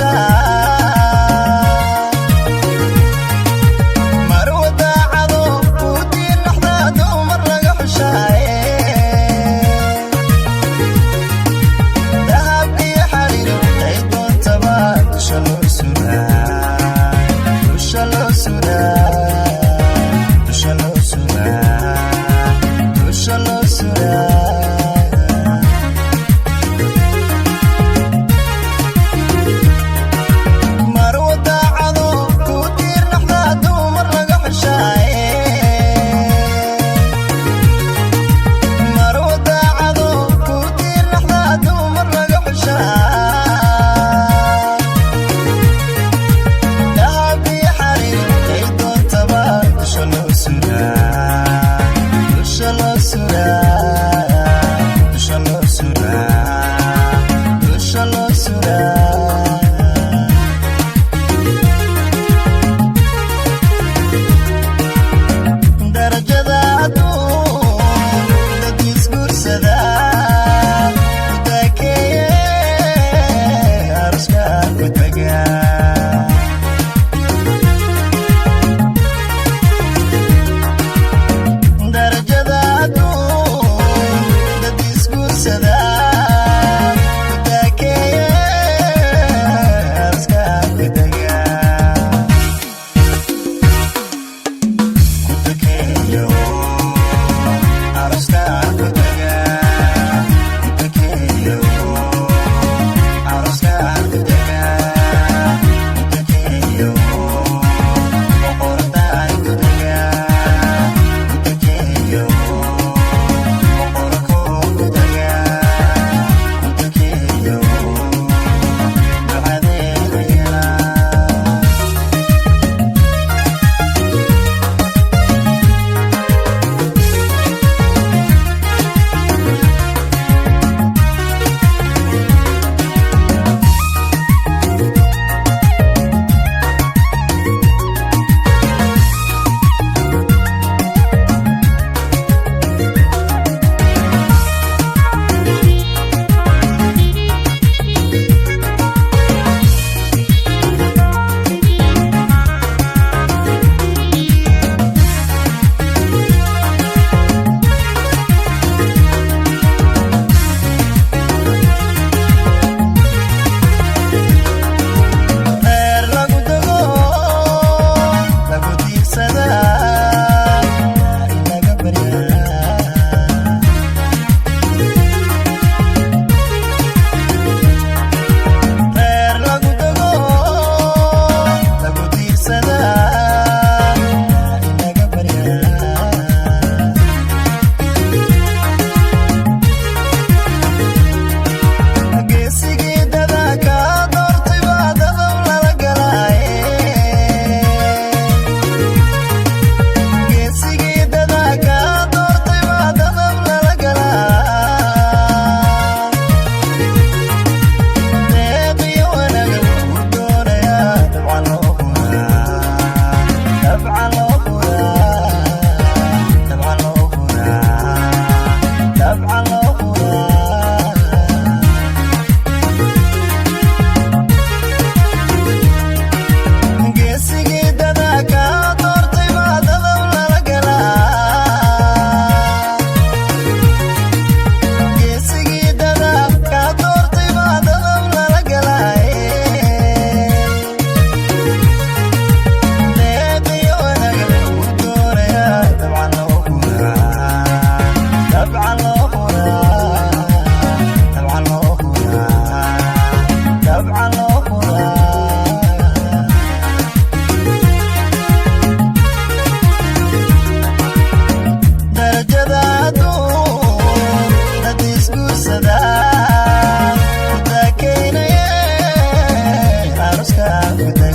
Xushaa marwa daacado ku diirnaxda, dumar laga xushaaye. Dahab iyo xariir ay doontaba dusha loo suraa, dusha loo suraa, dusha loo suraa, dusha loo suraa. Marwa daacado ku diirnaxda, dumar laga xushaaye. Marwa daacado ku diirnaxda, dumar laga xushaa. Dahab iyo xariir ay doontaba dusha loo suraa, dusha loo suraa, dusha loo suraa, dusha loo suraa. Darajada adduun dad isguursada ku takeeye, aroska ku taga. Darajada adduun dad isguursada ku takeeye, aroska ku taga. Ku takeeyo, aroska ku taga. Ku takeeyo, aroska ku taga. Ku takeeyo, boqortaay ku taga. Ku takeeyo, boqorko ku taga. Ku takeeyo, ducadeeda yela. Reer lagu dago, lagu tiirsadaa, in laga baryaa. Reer lagu dago, lagu tiirsadaa, in laga baryaa. Geesigii dada kaa doortay baa dadow lala galaaye. Geesigii dada kaa doortay baa dadow lala galaa. Deeq iyo wanaag uu doonayaa, dabcan loo huraa, dabcan loo huraa, dabcan loo huraa, dabcan loo huraa. Geesigii dada kaa doortay baa dadow lala galaa. Geesigii dada kaa doortay baa dadow lala galaaye. Deeq iyo wanaag uu doonayaa, dabcan loo huraa, dabcan loo huraa, dabcan loo huraa, dabcan loo huraa. Darajada adduun dad isguursada ku takeynaya, aroska ku taga.